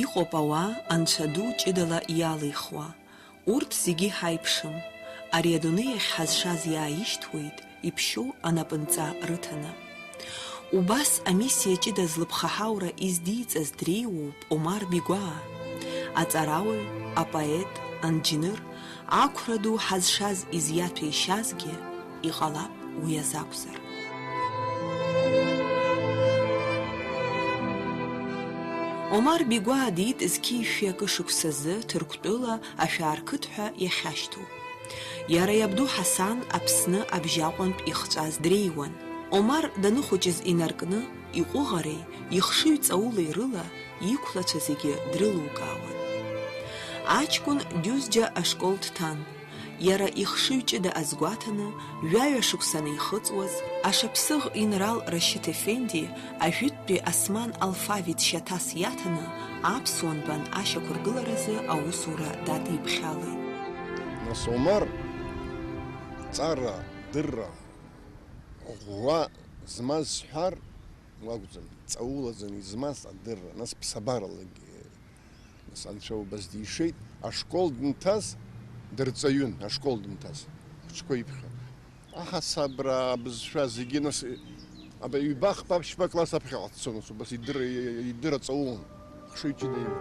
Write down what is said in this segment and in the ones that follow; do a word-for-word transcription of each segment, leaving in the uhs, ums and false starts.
Иҟоуп ауаа анцәа ду ҷыдала иалихуа. Урҭ зегьы ҳаиԥшым. Ари адунеиахь ҳазшаз иааишьҭуеит, иԥшьоу анапынҵа рыҭаны. Убас амиссиа ҷыда злыԥхаҳаура издиҵаз дреиуоуп Омар Бигәаа. Аҵарауаҩ, апоет, анџьныр, ақәра ду ҳазшаз изиаҭәеишьазгьы, иҟалап уи азакәзар. Омар Бигәаа диит зқьи жәшәи акы шықәсазы Ҭырқәтәыла ашәаарқыҭ ҳәа иахьашьҭоу. Иара иабду Ҳасан Аԥсны абжьаҟәантә ихҵәаз дреиуан. Омар даныхәыҷыз инаркны, иҟәыӷареи, ихшыҩ ҵаулеи рыла иқәлацәа зегьы дрылукаауан. Аҷкәын Џьузџьа ашкол дҭан. Иара ихшыҩ ҷыда азгәаҭаны, жәаҩа шықәса анихыҵуаз, Ашаԥсыӷ инрал Рашьыҭ Ефенди ажәытәтәи Осман алфавит шьаҭас иаҭаны, аԥсуа нбан ашьақәыргыларазы аусура дадиԥхьалеит. Нас Омар ҵара, дырра, ӷәӷәа змаз сҳәар, уакәӡам, ҵаулаӡаны измаз адырра, нас ԥсабаралагьы, нас анцәа убас дишеит, ашкол дынҭаз дырҵаҩын, ашкол дынҭаз, ахәыҷқәа иԥхьа. Аҳасабра, абызшәа зегьы, нас, аба, ҩба-хԥа, ԥшьба класс аԥхьаҟа дцон, нас убас идырра, идырра ҵаулан, хшыҩ ҷыда иман.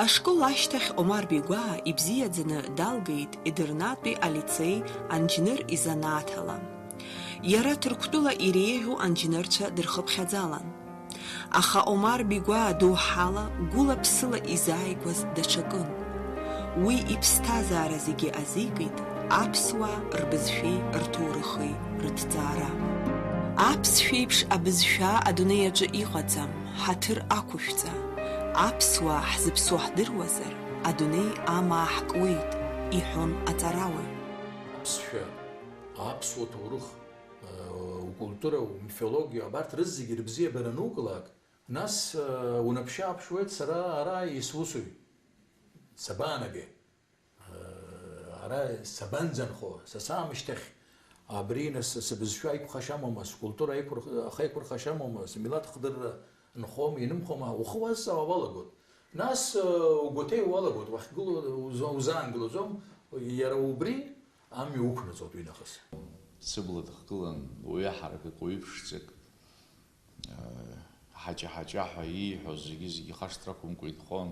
Ашкол ашьҭахь Омар Бигәаа ибзиаӡаны далгеит Едырнатәи алицеи анџьныр изанааҭ ала. Иара Ҭырқәтәыла иреиӷьу анџьнырцәа дырхыԥхьаӡалан. Аха Омар Бигәаа доуҳала, гәыла-ԥсыла изааигәаз даҽакын. Уи иԥсҭазаара зегьы азикит аԥсуаа рбызшәеи рҭоурыхи рыҭҵаара. Аԥсшәеиԥш абызшәа адунеи аҿы иҟаӡам, ҳаҭыр ақәышәҵа. Аԥсуаа ҳзыԥсу ҳдыруазар, адунеи амаа ҳкуеит, иҳәон аҵарауаҩ. Аԥсшәа, аԥсуа ҭоурых, укультура, умифологиа, абарҭ рызегьы рыбзиабара анукылак, нас, унаԥшы-ааԥшуеит, сара ара исусуи? Сабаанагеи? Ара сабанӡанхо? Са саамышьҭахь абри нас сыбызшәа аиқәхашьа амоума, скультура аиқәырх-, ахеиқәырхашьа амоума, смилаҭ хдырра нхом, инымхома, ухы уазҵаауа уалагоит. Нас, угәаҭеиуа уалагоит, уахьгылоу уза-, узаангылаӡом, иара убри амҩа уқәнаҵоит уи нахыс. Сыбла дыхгылан уаҩы ҳаракык, уаҩы ԥшӡак, ҳаҷа-ҳаҷа ҳәа ииҳәоз зегьы-зегьы ихашҭра ақәымкәа инхон.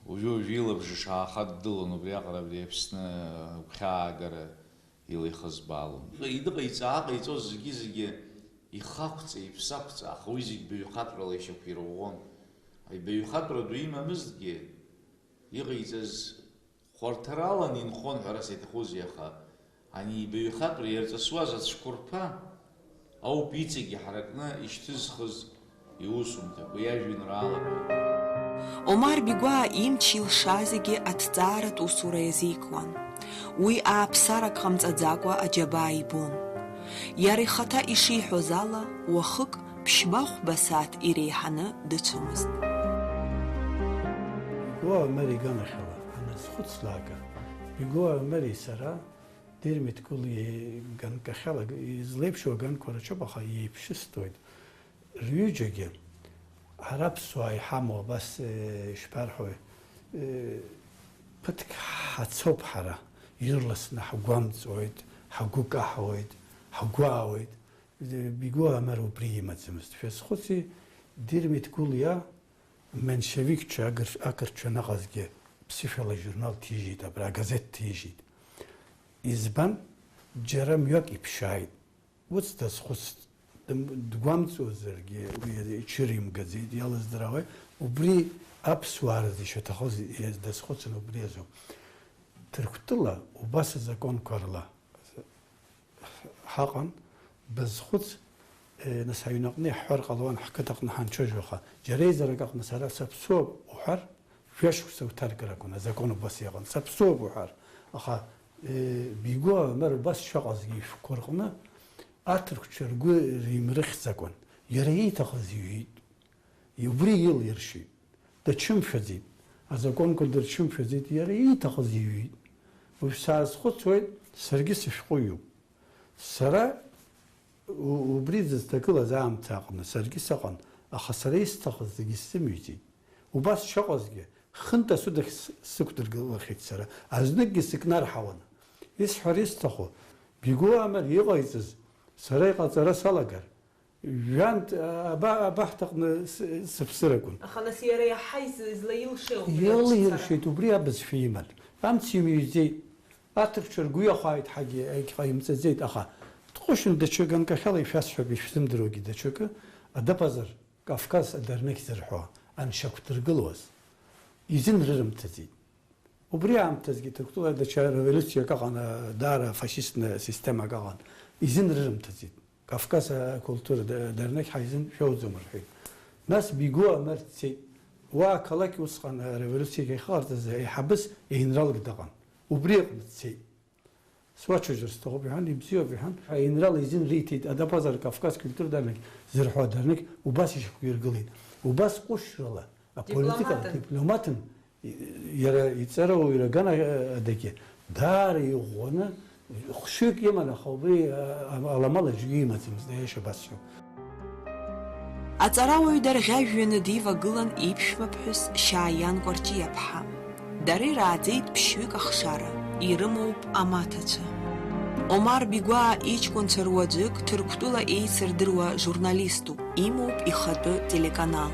Уажәы-уажәы илабжыш аахаддылон убриаҟара абри Аԥсны агәхьаагара илеихызбаалон. Идыҟаиҵа-ааҟаиҵоз зегьы-зегьы ихы ақәҵа, иԥсы ақәҵа, аха уи зегь баҩхатәрала ишьақәирӷәӷәон. Ибаҩхатәра ду имамызҭгьы, иҟаиҵаз хәарҭаралан инхон ҳәарас иаҭахузеи, аха ани ибаҩхатәра иарҵысуаз ацәқәырԥа ауп иҵегь иҳаракны ишьҭызхыз иусумҭақәа, иажәеинраалақәа. Омар Бигәаа имч илшазегьы аҭҵааратә усура иазикуан. Уи ааԥсарак ҟамҵаӡакәа аџьабаа ибон. Иара ихаҭа ишиҳәоз ала, уахык ԥшьба-хәба сааҭ иреиҳаны дыцәомызт. Бигәаа Омар иганахьала аназхәыцлак, Бигәаа Омари сара Дырмит Гәлиа иганкахьала излеиԥшу аганқәа рацәоуп, аха иеиԥшыстәуеит. Рҩыџьагьы ҳара аԥсуаа иҳамоу абас, э, ишԥарҳәои, э, ԥыҭк ҳацоуп ҳара, ирласны ҳгәамҵуеит, ҳгәы каҳауеит, ҳгәаауеит. Бигәаа Омар убри имаӡамызт. Шәазхәыци, Дырмит Гәлиа меншевикцәа агыр-, ақырҭцәа аныҟазгьы ԥсышәала ажурнал ҭижьит, абра агазеҭ ҭижьит. Избан? Џьара мҩак иԥшааит. Ус дазхәыцт, дым-, дгәамҵуазаргьы уи иҽыримгаӡеит, иалыздыраауеит. Убри аԥсуаа рзы ишаҭахыз дазхәыцын убри азоуп. Ҭырқәтәыла убас азакәанқәа рла ҳаҟан, базхәыц, е, нас аҩнаҟны иаҳҳәар ҟалон, ҳқыҭаҟны ҳанцәажәо, аха џьара еизарак аҟны сара саԥсуоуп уҳәар, жәашықәса уҭаркыр акәын, азакәан убас иҟан, саԥсуоуп уҳәар. Аха, е, Бигәаа Омар убас шаҟазгьы ишәҟәқәа рҟны аҭырқәцәа ргәы римрыхьӡакәан, иара ииҭахыз иҩит. Убри илиршеит. Дачымшәаӡеит. Азакәанқәа дырчымшәаӡеит, иара ииҭахыз иҩит. Уажә саазхәыцуеит, саргьы сышәҟәыҩҩуп. Сара у-, убри дызҭагылаз аамҭа аҟны саргьы сыҟан, Аха сара исҭахыз зегьы сзымҩӡеит. Убас шыҟазгьы, хынтә асудахь с-, сықәдыргылахьеит сара, азныкгьы сыкнарҳауан. Исҳәар исҭаху, Бигуа Омар иҟаиҵаз сара иҟаҵара салагар, Жәантә аба-, абахҭаҟны с-, сыԥсыр акәын. Аха нас иара иаҳа из-, излаилшеи ауп? Илаиршеит, убри абызшәа иман. Амц имыҩӡеит. Аҭырқәцәа ргәы иахәааит ҳәагьы егьҟаимҵаӡеит, аха дҟәышын даҽа ганкахьала ишәасҳәап, ишәзымдыруагьы даҽакы, адапазар Кавказ адернеқь зырҳәо аншьақәдыргылуаз изын рырымҭаӡеит. Убри аамҭазгьы Ҭырқәтәыла даҽа револиуциак аҟан, даара фашистны системак аҟан, изын рырымҭаӡеит. Кавказ акультура д-, дернеқь ҳаизын шәоуӡом рҳәеит. Нас Бигуа Омар дцеит. Уа ақалақь усҟан ареволиуциагьы ахьыҟарҵаз аиҳабыс еинралк дыҟан. Убри аҟны дцеит. Суацәажәар сҭахуп, иҳәан, ибзиоуп, иҳәан. Аинрал изин риҭеит, адапазар Кавказ культура дернеқь зырҳәо адернеқь убас ишьақәиргылеит. Убас ҟәышрала, аполитикала, дипломатын, дипломатын, и-, иара иҵарауаҩра аганадагьы даара иӷәӷәаны, хәшәҩык иман, аха убри, а, а, аламала аӡәгьы имаӡамызт, аиаша басҳәап. Аҵарауаҩ дарӷьажәҩаны дивагылан иԥшәмаԥҳәыс Шьаиан Кәарҷиаԥҳа. Дара ирааӡеит ԥшьҩык ахшара, ирымоуп амаҭацәа. Омар Бигәаа иҷкәынцәа руаӡәык Ҭырқәтәыла еицырдыруа журналиступ, имоуп ихатәы телеканал.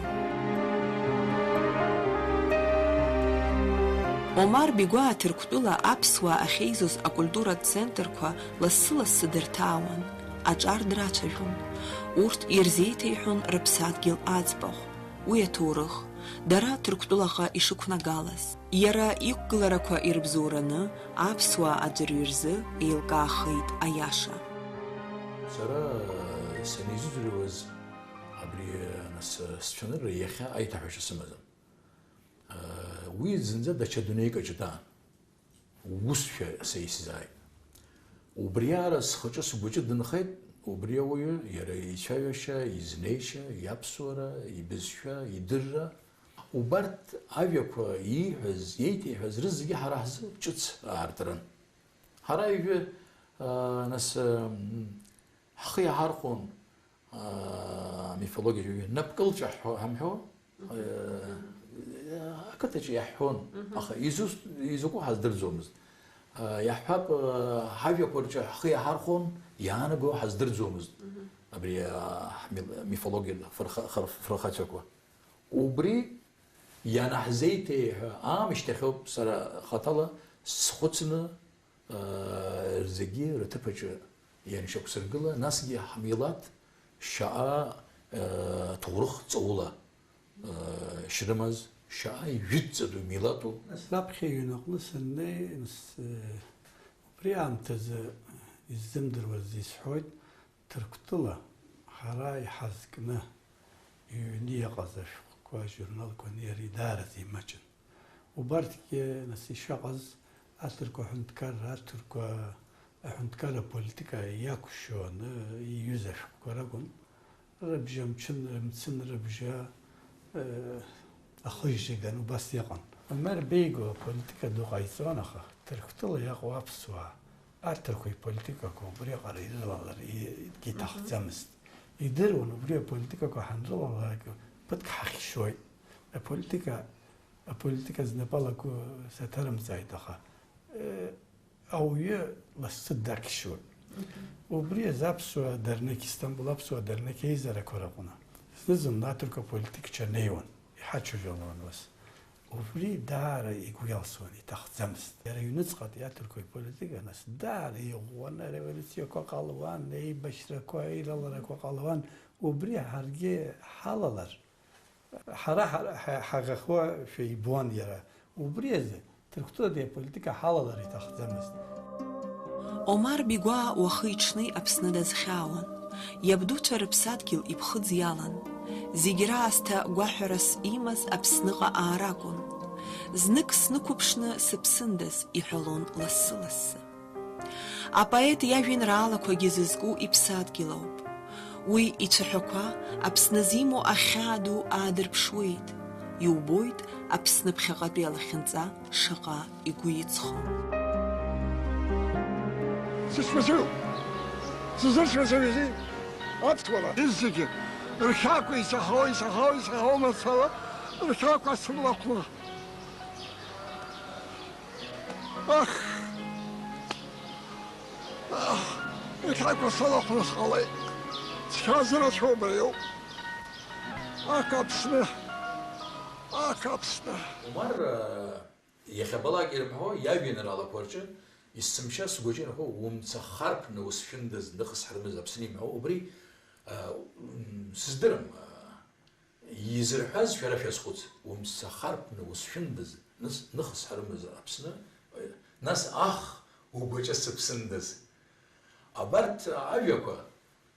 Омар Бигәаа Ҭырқәтәыла аԥсуаа ахьеизоз акультуратә центрқәа лассы-лассы дырҭаауан, аҿар драцәажәон. Урҭ ирзеиҭеиҳәон рыԥсадгьыл аӡбахә, уи аҭоурых, дара Ҭырқәтәылаҟа ишықәнагалаз. Иара иқәгыларақәа ирыбзоураны аԥсуаа аӡәырҩы рзы еилкаахеит аиаша. Сара санизыӡырҩуаз абри, нас, сцәанырра иахьа аиҭаҳәашьа сымаӡам. Уи зынӡа даҽа дунеик аҿы даан. Усшәа са исзааит. Убри аара схаҿы сгәаҿы дынхеит, убри ауаҩы, иара ицәажәашьа, изнеишьа, иаԥсуара, ибызшәа, идырра. Убарҭ ажәақәа ииҳәаз, иеиҭеиҳәаз рызегьы ҳара ҳзы ҿыц аартрын. Ҳара ижәы, аа, нас, м, ҳхы иаҳархәон, аа, амифологиа жәаҩа, напкылҵәа ҳҳәо, ҳамҳәо, аа, ақыҭаҿы иаҳҳәон, мгм, аха изус-, изакәу ҳаздырӡомызт. Аа, иаҳҳәап, аа, ҳажәақәа рҿы ҳхы иаҳархәон, иаанаго ҳаздырӡомызт. Мгм. Абри, аа, ҳмил-, мифологиа фырха-, хыр-, фырхацәақәа. Убри ианаҳзеиҭеиҳәа аамышьҭахьоуп сара хаҭала схәыцны, аа, зегьы рҭыԥ аҿы ианшьақәсыргыла, насгьы ҳмилаҭ шьаҟа, аа, ҭоурых ҵаула, аа, шрымаз, шьаҟа ижәытәӡатәу милаҭу. Нас раԥхьа иҩнаҟны саннеи, нас, э, убри аамҭазы иззымдыруаз исҳәоит, Ҭырқәтәыла ҳара иҳазкны иҩны иҟаз ашәҟәқәа, ажурналқәа анеира идаараӡа имаҷын. Убарҭгьы, нас, ишыҟаз, аҭырқәа аҳәынҭқарра, аҭырқәа аҳәынҭқарра аполитика иақәшәо аны иҩыз ашәҟәқәа ракәын. Рыбжьамчын, рымцын, рыбжьа, э, ахыжьжьаган убас иҟан. Омар Беигәа аполитика ду ҟаиҵон, аха Ҭырқәтәыла иаҟоу аԥсуаа аҭырқәа иполитикақәа убриаҟара ирылалар и-, иҭахӡамызт. Мгм. Идыруан, убри аполитикақәа ҳанрылалак, ԥыҭк ҳахьшьуеит. Аполитика, аполитика знапы алаку саҭарымҵааит, аха, э, ауаҩы лассы дақьшьуеит. Мгм. Убри азы аԥсуа дернеқь, Истамбул аԥсуа дернеқь еизарақәа рыҟны, зны-зынла аҭырқәа политикцәа неиуан, иҳацәажәалон ус. Убри даара игәы иалсуан, иҭахӡамызт. Иара иҩныҵҟатәи аҭырқәа иполитика, нас, даара иӷәӷәаны ареволиуциақәа ҟалуан, еибашьрақәа, аилаларақәа ҟалуан. Убри ҳаргьы ҳалалар, ҳара ҳа-, ҳа-, ҳаӷахуашәа ибон иара. Убри азы Ҭырқәтәылатәи аполитика ҳалалар иҭахӡамызт. Омар Бигәаа уахи-ҽни Аԥсны дазхьаауан. Иабдуцәа рыԥсадгьыл иԥхыӡ иалан. Зегь раасҭа гәаҳәарас имаз Аԥсныҟа ааракәын. Знык снықәыԥшны сыԥсындаз, иҳәалон лассы-лассы. Апоет иажәеинраалақәагьы зызку иԥсадгьыл ауп. Уи ицәаҳәақәа Аԥсны зимоу ахьаа ду аадырԥшуеит, иубоит Аԥсны ԥхьаҟатәи алахьынҵа шаҟа игәы иҵхо. Сышԥасыу? Сызусҭцәа саҩызеи? Аԥсуала изегьы Рхьакәа исаҳауа, исаҳауа, исаҳауа мацара, рхьакәа сыблақәа. Ах! Ах! Рхьакәа салахәны сҟалеит. Цқьа зырацәоу абриоуп. Ак Аԥсны! Ак Аԥсны! Умар, э, иахьабалак ирымҳәо иажәеинраалақәа рҿы, есымша сгәаҿы инхо, умца харԥны усшәындаз, ныхысҳарымыз Аԥсны имҳәо, убри, э, м, сыздырам, э, изырҳәаз шәара шәазхәыц, умца харԥны усшәындаз, ныс-, ныхысҳарымыз Аԥсны, э, нас ах, угәаҿы сыԥсындаз. Абарҭ ажәақәа,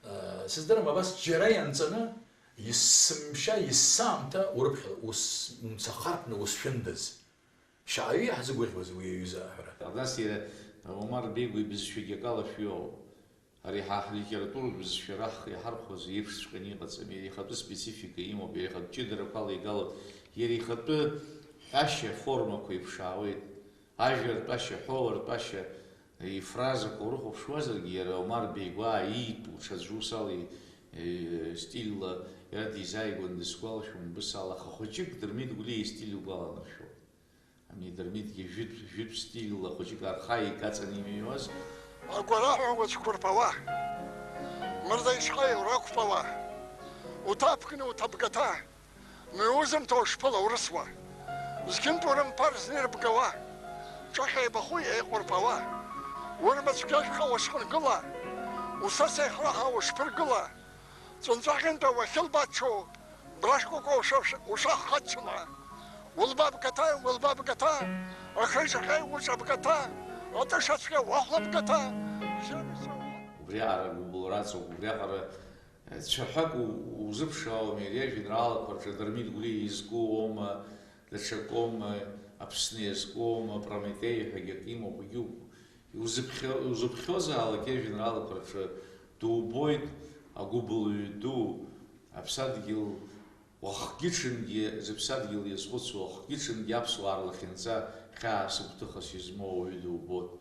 э, сыздырам, абас џьара ианҵаны, есымша, есаамҭа урыԥхьа-, ус, умца харԥны усшәындаз. Шаҟаҩы иаҳзыгәаӷьуаз уи аҩыза аҳәара. Абас иара Омар Бегәа ибызшәагьы акала шәҩоуп. Ари ҳа ҳлитературатә бызшәа раҳ-, иаҳархәаз еиԥшҵәҟьаны иҟаӡам. Иара ихатәы специфика имоуп, иара ихатә ҷыдарақәа алеигалоит, иара ихатәы ҳәашьа формақәа иԥшаауеит. Ажәа ртәашьа, аҳәоа ртәашьа, ифразақәа урыхәаԥшуазаргьы, иара Омар Бегәаа иитәу ҽаӡә ус ала, э, стильла иара дизааигәан дысгәалашәом, убыс ала, аха хәыҷык Дырмит Гәлиа истиль угәаланаршәоит. Ани Дырмитгьы жәытә, жәытә стильла хәыҷык архаик аҵан имыҩуаз. Агәараҳәа уцәқәырԥауа, мырза ишҟа иурақәԥауа, уҭаԥкны уҭабгаҭа, мҩа узымҭо ушԥылаурысуа, зқьынтә урымԥар зны ирбгауа, ҿахьа еибахәы еиҟәырԥауа, урмацәгьа шәҟа ушхыргыла, усас еихраҳа ушԥыргыла, Ҵәынҵәаҟьантәи уахьылбаччо, брашкәакәа уша-, ушахаччала, улбабгаҭа, улбабгаҭа, ахеи-шахеи уҿабгаҭа, атышацәгьа уахәлабгаҭа, бзиара. Убриаҟара гәыбылра ыҵоуп, убриаҟара, э, цәаҳәак у-, узыԥшаауам иара иажәеинраалақәа рҿы Дырмит Гәлиа изку оума, даҽакоума, Аԥсны иазкуоума, Прометеи ҳәагьы акы имоуп, егьи Иузыԥхьо-, иузыԥхьозаалак иажәеинраалақәа рҿы дубоит агәыбылҩы ду, аԥсадгьыл уахгьы-ҽынгьы зыԥсадгьыл иазхәыцуа, уахгьы-ҽынгьы аԥсуаа рлахьынҵа хьаас гәҭыхас измоу ауаҩы дубоит.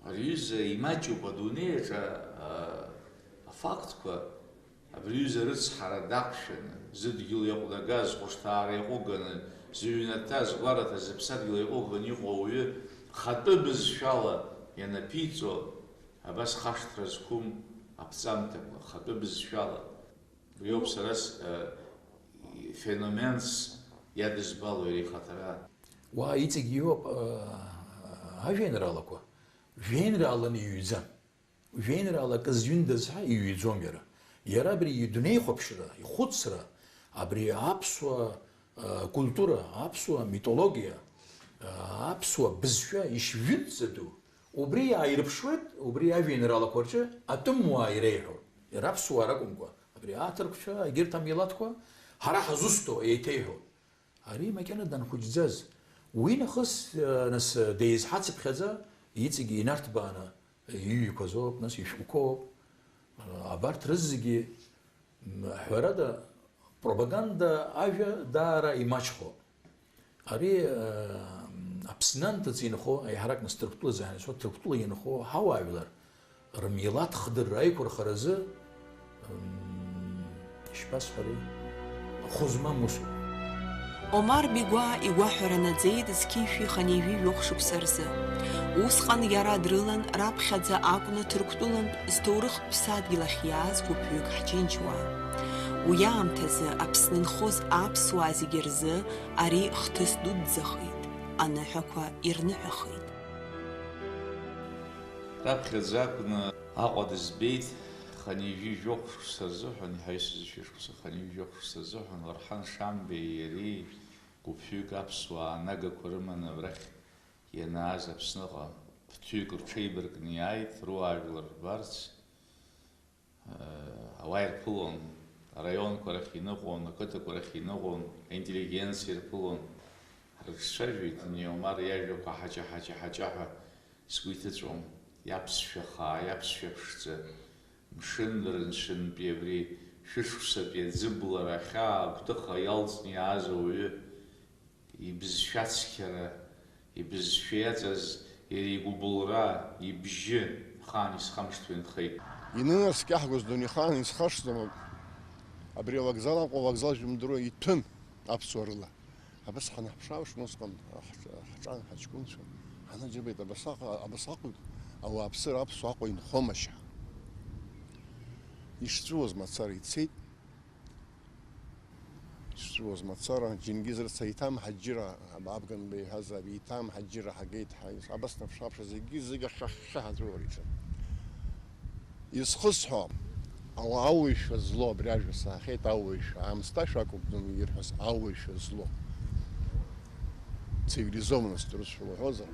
Ари аҩыза имаҷуп адунеи аҿы, а, афактқәа. Абри аҩыза рыцҳара дақәшәаны, зыдгьыл иаҟәнагаз, зхәышҭаара иаҟәыганы, зыҩнаҭа, згәараҭа, зыԥсадгьыл иаҟәыганы иҟоу ауаҩы, хатәы бызшәала ианаԥиҵо, абас хашҭра зқәым аԥҵамҭақәа, хатәы бызшәала. Уи ауп сара с-, э, феноменс иадызбало иара ихаҭара. Уа иҵегь иоуп, э, ажәеинраалақәа, жәеинрааланы иҩӡам. Жәеинраала акы зҩындаз ҳәа иҩӡом иара. Иара абри идунеихәаԥшра, ихәыцра, абри аԥсуа, а, культура, аԥсуа митологиа, а, аԥсуа бызшәа ишжәытәӡатәу, убри иааирԥшуеит, убри ажәеинраалақәа рҿы атәымуаа иреиҳәоит. Иара аԥсуаа ракәымкәа, абри аҭырқәцәа, егьырҭ амилаҭқәа, ҳара ҳазусҭоу еиҭеиҳәоит. Ари макьана данхәыҷӡаз, уи нахыс, э, нас, э, деизҳацыԥхьаӡа, иҵегьы инарҭбааны иҩқәазоуп, нас ишәҟәқәоуп. Э, абарҭ рызегьы, м, ҳәарада, пропаганда ажәа даара имаҷхоуп. Ари, э, Аԥсны анҭыҵ инхо, еиҳарак нас Ҭырқәтәыла заанаҵ, Ҭырқәтәыла инхо ҳауаажәлар, рмилаҭ хдырра аиқәырхаразы, м, ишԥасҳәари, хәы змам усуп. Омар Бигәаа игәаҳәара наӡеит зқьи жәшәи хынҩажәи жәохә шықәса рзы. Усҟан иара дрылан раԥхьаӡа акәны Ҭырқәтәылантә зҭоурыхтә ԥсадгьыл ахь иааз гәыԥҩык ҳџьынџьуаа. Уи аамҭазы Аԥсны инхоз аԥсуаа зегьы рзы ари хҭыс дуӡӡахеит, аныҳәақәа ирныҳәахеит. Раԥхьаӡа акәны Аҟәа дызбеит, хынҩажәи жәохә шықәса рзыҳәан, иҳаҩсыз шәышықәса, хынҩажәи жәохә шықәса рзыҳәан Орҳан Шамбеи иареи гәыԥҩык аԥсуаа анагақәа рыманы абрахь ианааз Аԥсныҟа ԥыҭҩык рҽеибаркны иааит, руаажәлар рбарц. Ауаа ирԥылон, араионқәа рахь иныҟәон, ақыҭақәа рахь иныҟәон, аинтеллигенциа ирԥылон. Ҳрыҿцәажәеит, ани Омар иажәақәа ҳаҷа-ҳаҷа-ҳаҷаҳәа сгәы иҭыҵәон, иаԥсшәа хаа, иаԥсшәа ԥшӡа, мшыннырцәынтәи абри шәышықәсатәи аӡыблара ахьаа агәҭыха иалҵны иааз ауаҩы. Ибызшәа ацқьара, ибызшәа иаҵаз иара игәыбылра, ибжьы, хаан исхамышҭуа инхеит. Инынаскьаҳгоз дунеихаан исхашҭӡом, Абри авокзал Аҟәа авокзал шәымдыруа иҭәын аԥсуаа рыла. Абас ҳанаҳԥшааԥшын усҟан ҳҿ-, ҳҿан ҳаҷкәынцәа. Ҳанаџьабеит, абасаҟ-, абасаҟоуп ауааԥсыра аԥсуа Аҟәа инхомашьа. Ишҵәуаз мацара ицеит. Ишҵәуаз мацара, Џьенгиз рыца иҭамҳаџьыра, афган беиҳазаап, иҭамҳаџьыра ҳагеит ҳәа, абас наԥшааԥша зегьы-зегьы ахьхьаҳәа аҵәуара иҿын. Изхысҳәо, ауаа ауаҩшәа зло абри ажәа саҳахьеит, ауаҩшәа, аамсҭашәа акәым ирҳәаз, ауаҩшәа зло. Цивилизованность русшәала уҳәозар.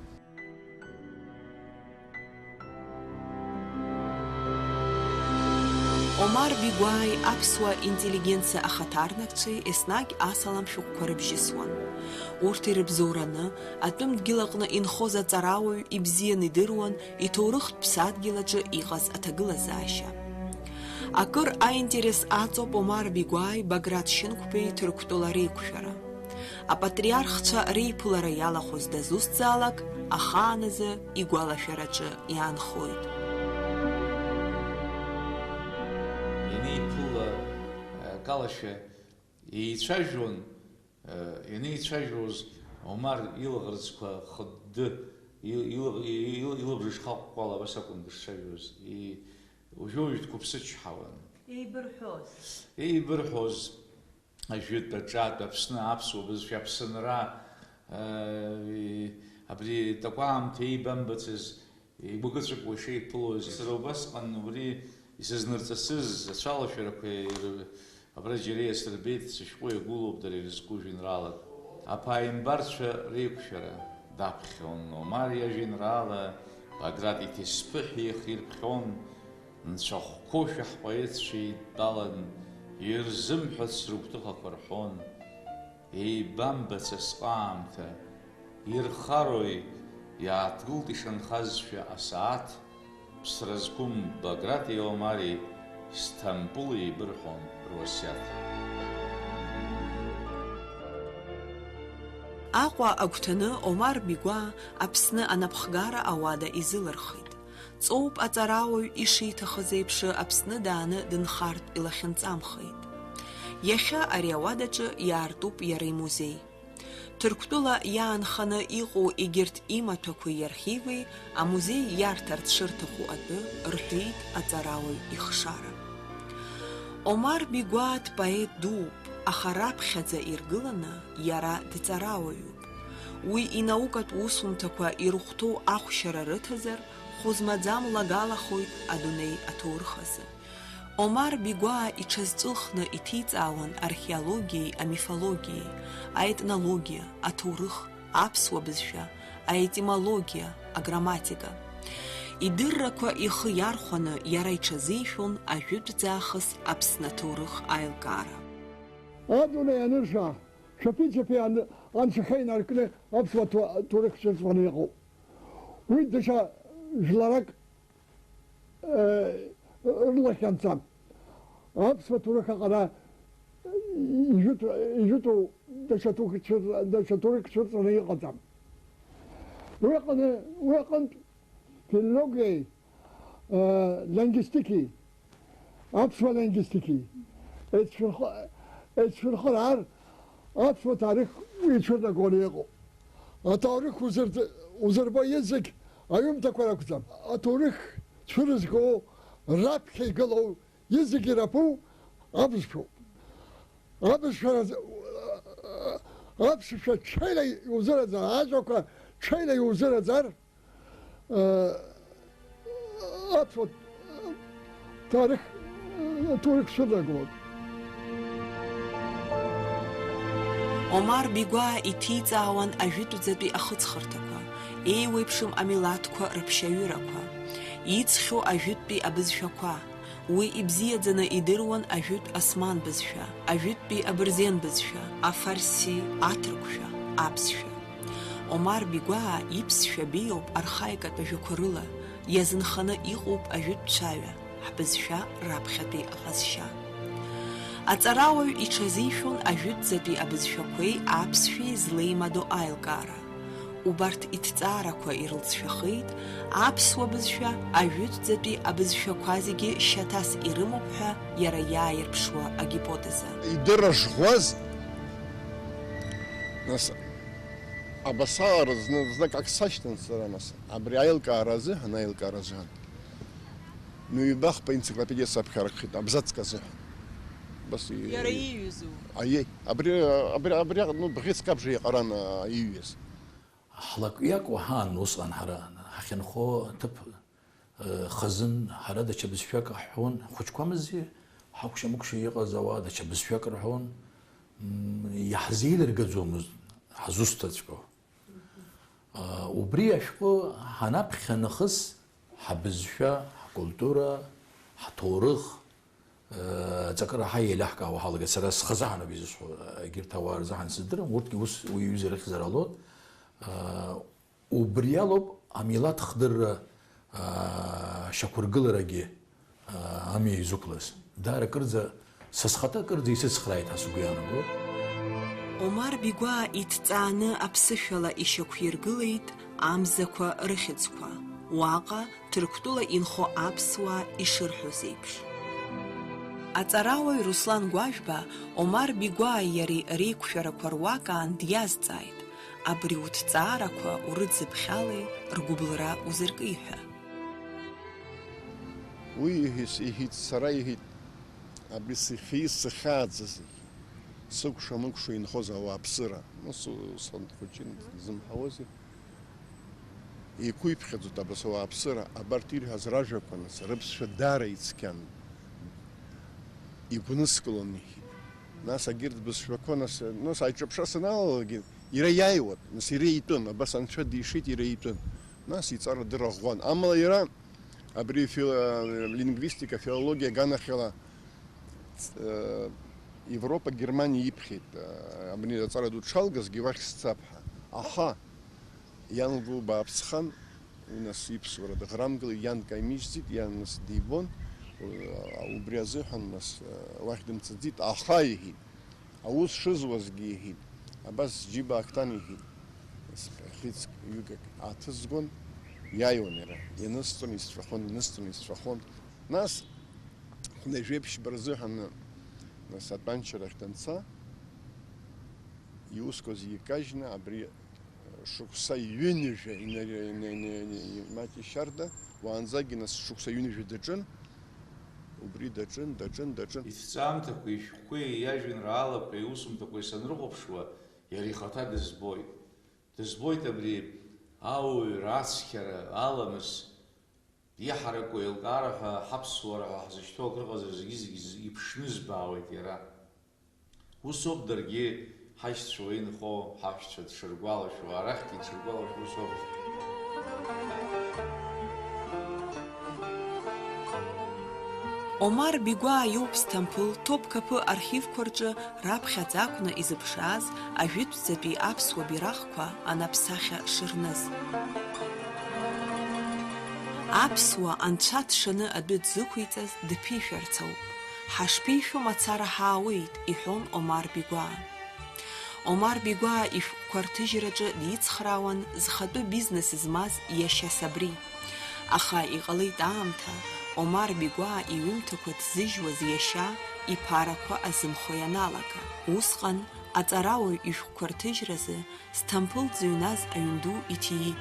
Омар Бигәааи аԥсуа интеллигенциа ахаҭарнакцәеи еснагь асалам шәҟәқәа рыбжьысуан. Урҭ ирыбзоураны, атәым дгьыл аҟны инхоз аҵарауаҩ ибзиан идыруан иҭоурыхтә ԥсадгьыл аҿы иҟаз аҭагылазаашьа. Акыр аинтерес аҵоуп Омар Бигәааи Баграт Шьынқәбеи Ҭырқәтәыла реиқәшәара. Апатриархцәа реиԥылара иалахәыз дазусҭзаалак, ахааназы игәалашәараҿы иаанхоит. Ианеиԥыла, акалашәа еицәажәон, ианеицәажәоз, Омар илаӷырӡқәа хыдды, ил-, ил-, ил-, илабжыш хахәхәала абас акәын дышцәажәоз, и-, уажәы-уажәы дқәыԥсычҳауан. Еибырҳәоз? Еибырҳәоз. Ажәытә, аҿатә, Аԥсны, аԥсуа бызшәа, Аԥсынра, э, абри такәаамҭа еибамбацыз, игәыкы-ҵәыкуа ишеиԥылоз, сара убасҟан убри исызнырҵасыз ацәалашәарақәа ир-, абра џьара иасырбеит, сышәҟәы иагәылоуп дара ирызку жәеинраалак. Аԥааимбарцәа реиқәшәара даԥхьон, Омар иажәеинраала Баграт иҭесԥыҳә ихирԥхьон, Нцәахәқәоушәа ҳпоетцәа еидтәалан, ирзымҳәац рыгәҭыхақәа рҳәон. Еибамбац асҟаамҭа, ирхарои, иааҭгылт ишанхазшәа асааҭ, ԥсра зқәым Баграти Омари Сҭампыл еибырҳәон руасиаҭ. Аҟәа агәҭаны Омар Бигәаа Аԥсны анапхгара ауада изылырхит. Ҵоуп аҵарауаҩ ишиҭахыз еиԥш Аԥсны дааны дынхартә илахьынҵамхеит. Иахьа ари ауадаҿы иаартуп иара имузеи. Ҭырқәтәыла иаанханы иҟоу егьырҭ имаҭәақәеи иархиви амузеи иарҭарц шырҭаху атәы рҳәеит аҵарауаҩ ихшара. Омар Бигәаа дпоет дууп, аха раԥхьаӡа иргыланы иара дҵарауаҩуп. Уи инаукатә усумҭақәа ирыхәҭоу ахәшьара рыҭазар, хәы змаӡам лагалахоит адунеи аҭоурых азы. Омар Бигәаа иҽазҵәылхны иҭиҵаауан археологиеи амифологиеи, аетнологиа, аҭоурых, аԥсуа бызшәа, аетимологиа, аграмматика. Идыррақәа ихы иархәаны иара иҽазишәон ажәытәӡаахыс Аԥсны аҭоурых аилкаара. Адунеи анырша, шәаԥи-чаԥи ан-, анцәахьы инаркны аԥсуа ҭу-, ҭоурых цәырҵраны иҟоуп. Уи даҽа жәларак, э, рылахь анҵам. Аԥсуа ҭоурых аҟара ижәытә-, ижәытәу даҽа ҭоурых цәырҵ-, даҽа ҭоурых цәырҵраны иҟаӡам. Уи аҟны, уи аҟынтә филологиеи, э, лингвистики, аԥсуа лингвистики, еицәырхо-, еицәырхыраар, аԥсуа ҭоурых уи ицәырнагоны иҟоуп. Аҭоурых узырд-, узырбо изегь аҩымҭақәа ракәӡам. Аҭоурых цәырызго раԥхьа игылоу изегь ирапу абызшәоуп. Абызшәа, аԥсшәа ҽеила иузыраӡар, ажәақәа ҽеила иузыраӡар, Аԥсуа ҭоурых, ҭоурых шәыдагылоуп. Омар Бигәаа иҭиҵаауан ажәытәӡатәи ахыҵхырҭақәа, еиуеиԥшым амилаҭқәа рыԥшьаҩырақәа, иӡхьоу ажәытәтәи абызшәақәа. Уи ибзиаӡаны идыруан ажәытә осман бызшәа, ажәытәтәи абырзен бызшәа, афарси, аҭырқәшәа, аԥсшәа. Омар Бигәаа иԥсшәа беиоуп архаикатә ажәақәа рыла, иазынханы иҟоуп ажәытә цәаҩа, ҳбызшәа раԥхьатәи аҟазшьа. Аҵарауаҩ иҽазишәон ажәытәӡатәи абызшәақәеи аԥсшәеи злеимадоу аилкаара. Убарҭ иҭҵаарақәа ирылҵшәахеит аԥсуа бызшәа ажәытәӡатәи абызшәақәа зегьы шьаҭас ирымоуп ҳәа иара иааирԥшуа агипотеза. Идырра жӷәаз, нас, абасала зны-, знык ак сашьҭан сара, нас, абри аилкаара азыҳәан, аилкаара азыҳәан. Ҩба-хԥа енциклопедиа саԥхьаркхеит, абзацк азыҳәан. Абас и-, Иара ииҩызу? Аиеи, абри, абри, абри, ну, бӷьыцк абжа иҟаран, а, ииҩыз. Ҳлакҩакуа ҳаан усҟан ҳара, ҳахьынхо аҭыԥ, э, хазын, ҳара даҽа бызшәак ҳҳәон, ҳхәыҷқәамзи, ҳакәша-мыкәша иҟаз ауаа даҽа бызшәак рҳәон, м, иаҳзеилыргаӡомызт ҳзусҭаҵәҟьоу. Убри ашәҟәы ҳанаԥхьа нахыс, ҳабызшәа, ҳкультура, ҳҭоурых, ҵакы раҳа еилаҳкаауа ҳалагеит. Сара схазы ҳаноуп изысҳәо, егьырҭ ауаа рзы ҳансыздырам, урҭгьы ус уи аҩыза ирыхьзар ҟалоит. Убри алоуп амилаҭ хдырра, аа, шьақәыргыларагьы, аа, амҩа изықәлаз. Даара акырӡа, са схаҭа акырӡа исыцхрааит ҳәа сгәы иаанагоит. Омар Бигәаа иҭҵааны аԥсышәала ишьақәиргылеит амзақәа рыхьӡқәа, уаҟа Ҭырқәтәыла инхо аԥсуаа ишырҳәоз еиԥш. Аҵарауаҩ Руслан Гәажәба Омар Бигәааи иареи реиқәшәарақәа руак аан диазҵааит, абри уҭҵаарақәа урыӡбхьалеи ргәыбылра узырки ҳәа. Уи иҳәеит, иҳәеит, сара иҳәеит, абри сыхьи сыхьааӡази, сыкәша-мыкәша инхоз ауааԥсыра, нас усҟан дхәыҷын, дзымҳауази. Еиқәиԥхьаӡоит абас ауааԥсыра, абарҭ ирҳәаз ражәақәа, нас, рыԥсшәа даара ицқьан. Игәныскылон иҳәеит. Нас агьырҭ бызшәақәа, нас, нас аиҿаԥшра саналалакгьы, иара иааиуан, нас иара итәын, абас анцәа дишеит, иара итәын. Нас иҵара дыраӷәӷәан. Амала иара абри фил-, лингвистика, филологиа аганахьала, э, Европа, Германиа иԥхьеит, э, абни аҵара ду дшалгазгьы уахь сцап ҳәа. Аха иан лгәы бааԥсхан, уи нас иԥсуара дыӷрамгылеит, иан каимижьӡеит, иан нас дибон, у-, убри азыҳәан нас, э, уахь дымцаӡеит, аха, иҳәеит, аус шызуазгьы, иҳәеит, абас сџьыба акҭан, иҳәеит, хьыӡк ҩык ак ааҭызгон, иааиуан иара, ианысҵон, исҵәахон, инысҵон, исҵәахон. Нас, хәнажәеиԥшьба рзыҳәан, нас, атәанчарахь данца, иусқәа зегьы кажьны, абри шықәса ҩынҩажәа ина-, ина-, ина-, ина-, имаҷ ишьарда, уаанӡагьы, нас, шықәса ҩынҩажәа даҿын, убри даҿын, даҿын, даҿын. Иҭҵаамҭақәеи ишәҟәқәеи, иажәеинраалақәеи, иусумҭақәеи санрыхәаԥшуа, иара ихаҭа дызбоит. Дызбоит абри ауаҩра ацқьара, аламыс, иаҳараку еилкаара ҳәа, ҳаԥсуара ҳәа ҳзышьҭоу акрыҟазар зегьы-зегьы иԥшны збаауеит иара. Ус ауп даргьы ҳашьцәа уа инхо, ҳаҳәшьцәа дшыргәалашәо, арахьгьы дшыргәалашәо ус ауп. Омар Бигәаа иоуп Сҭампыл Ҭопкапы архивқәа рҿы раԥхьаӡа акәны изыԥшааз ажәытәӡатәи аԥсуа бираҟқәа анаԥсахьа шырныз. Аԥсуа анцәа дшаны адәы дзықәиҵаз дԥишәарц ауп. Ҳашԥишәо мацара ҳаауеит, иҳәон Омар Бигәаа. Омар Бигәаа ишәҟәқәа рҭыжьраҿы дицхраауан зхатәы бизнес змаз иашьа Сабри. Аха иҟалеит аамҭа, Омар Бигәаа иҩымҭақәа ҭзыжьуаз иашьа иԥарақәа азымхо ианалага. Усҟан аҵарауаҩ ишәҟәқәа рҭыжьразы Сҭампыл дзыҩназ аҩн ду иҭиит,